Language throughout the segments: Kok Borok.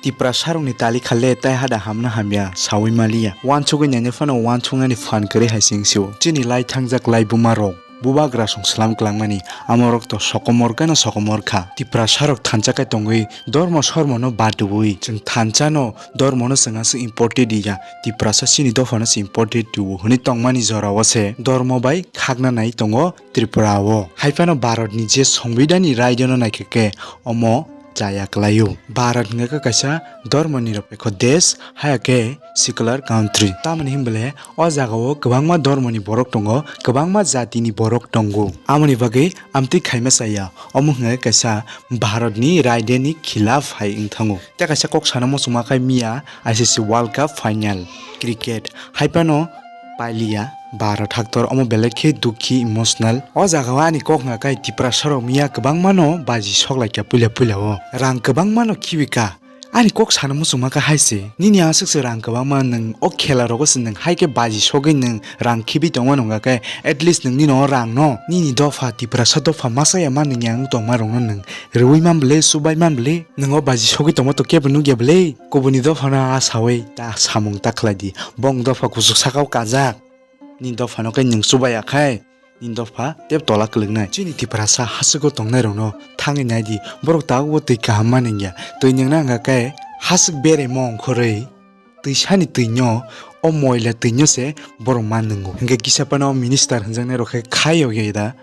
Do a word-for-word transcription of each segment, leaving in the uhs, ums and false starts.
Tiprasarokni tali khalle tai hada hamna hamya saui maliya. Wansugui naina phano wansuknani phan kwrwi hai se wngsio. Chini lai thangjak lai bumarok bubagra song slam klangmani, amorok to sokomor gana sokomor kha. Tiprasarok thansa khe tongwi dormo sormono baduui chwng thansano dormono chwng aswk important ya. Tiprasa chini dophano se important o hwnwi tongmani jorao se dormo bai khakna nai tongo Tripura o. Hai phano Bharatni je Songbidanni raidano naikha khe omo chaya kwlaio. Bharat hwnkha khe kaisa dormo nirapekho desh, haya khe secular country. Tamoni hinbole o jagao kwbangma dormoni borok tongo, kwbangma jatini borok tongo. Amoni bagwi amtwi khaima chaya, omo hwnkha khe kaisa Bharatni raidani khilaf hai wngthango. Tei kaisa kok sana muchungma khe miya I C C World Cup final cricket hai phano pailiya Bharat haktor omo belai khe dukhi emotional. O jagao ani kok hwnkha khe Tiprasarok miya kwbangmano baji soklaikha puila puila o. Rang kwbangmano khibika. Ani kok sana muchungma khe hai se. Nini aswk se rang kwbangma nwng o khela rogo se nwng hai khe baji sogwi nwng rang khibi tongmani hwnkha khe at least nwng nini o rang no nini dopha Tiprasa dopha masa ya ma nwng yang tongma rok no nwng rwui man bwle, chubai man bwle. Nwng o baji sogwi tongma to kebo nukya bwle. Kubuni dophano a saui ta samung ta khlai di. Bong dopha kuchuk sakao kajak. Ni dophano khe nwng chubaya khai, ni dopha tep tola kwlwknai. Chini Tiprasa hachwgo tongnairokno thangwi nai di. Borok tabukbo twi kaham manwi ya. Twi nwngna hwnkha khe hachwk beremo ongkhorwi twisani twino, o moila twino se borok man nwngo. Hwnkhe kisa phano minister hwnjaknairok khe khai yogya da.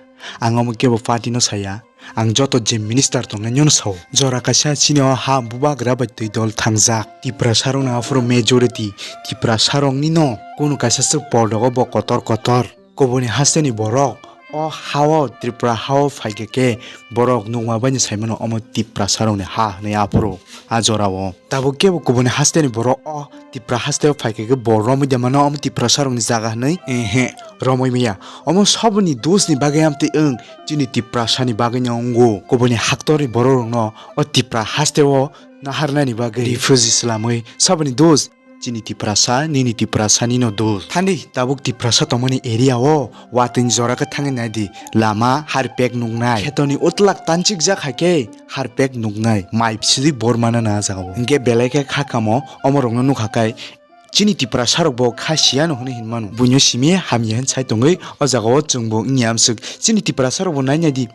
Ang omo kebo party no saya. Ang joto je minister tongnai nw sao. Jora kaisa chini o ha bubagra bai twi dol thangjak. Tiprasarokni aphuru majority. Tiprasarokni no kunu kaisa swk poldogo bo kotor kotor. Kubuni hasteni borok o hao Tripura hao phaikha khe borok nukma baino saimano omo Tiprasarokni ha hwnwi aphuru a jorao. Tabuk kebo kubuni hasteni borok o Tipra hasteo phaikha khe bo romwi de mano omo Tiprasarokni jaga hwnwi? Ehe, romwi maya. Omo saboni dosni bagwi amtwi wng chini Tiprasani bagwino wngo. Kubuni haktorni bororokno o Tipra hasteo naharnani bagwi refugee swlamwi saboni dos chini Tiprasa, nini Tiprasanino dos. Thandi tabuk Tiprasa tongmani area o watwini jora khe thangwi naidi, lama harpek nuknai. Khetoni utlak tanchikjak hai khe harpek nuknai. Mai bisi bormana na jagao. Hwnkhe belai khe kha kamo omorokno nukha khe chini Tiprasarokbo kha siyano hwnwi hinmano. Buino simi hamya hwn sai tongwi o jagao chwngbo wngya amswk. Chini Tiprasarokbo nai naidi.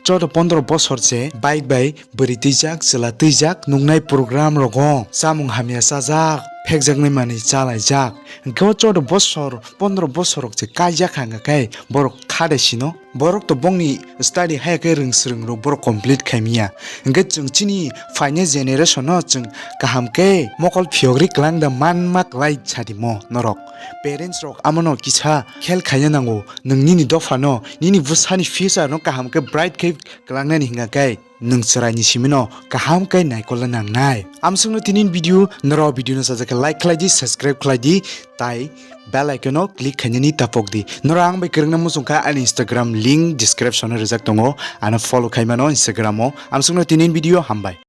Chordo pondro bosor se bike bai bwrwi twijak, chwla twijak nuknai program rogo. Chamung hamya chajak, phekjaknai manwi chalaijak. Hwnkhe o chordo bosor, pondro bosorrok se kaijak kha hwnkha khe borok kha de sino. Borok to bongni study haya khe rwng swrwng rok borok complete khaimiya. Hwnkhe chwng chini phainai generation no chwng kaham khe mokol phiyogri kwlang da manma kwlai sadimo norok. Parents rok amano kisa khel khaina nango. Nwng nini dophano, nini bwsani future no kaham khe bright khe kwlangnani hwnkha khe nwng chwraini simino kaham khe naikolna nangnai. Amswkno tini video, norok video no sajak khe like khlai di, subscribe khlai di, tai bell icon no click khainani tapok di. Norok ang bai kwrwngna muchung kha ani Instagram link description o rijak tongo, ano follow khaimano Instagram o. Amswkno tini video, hambai.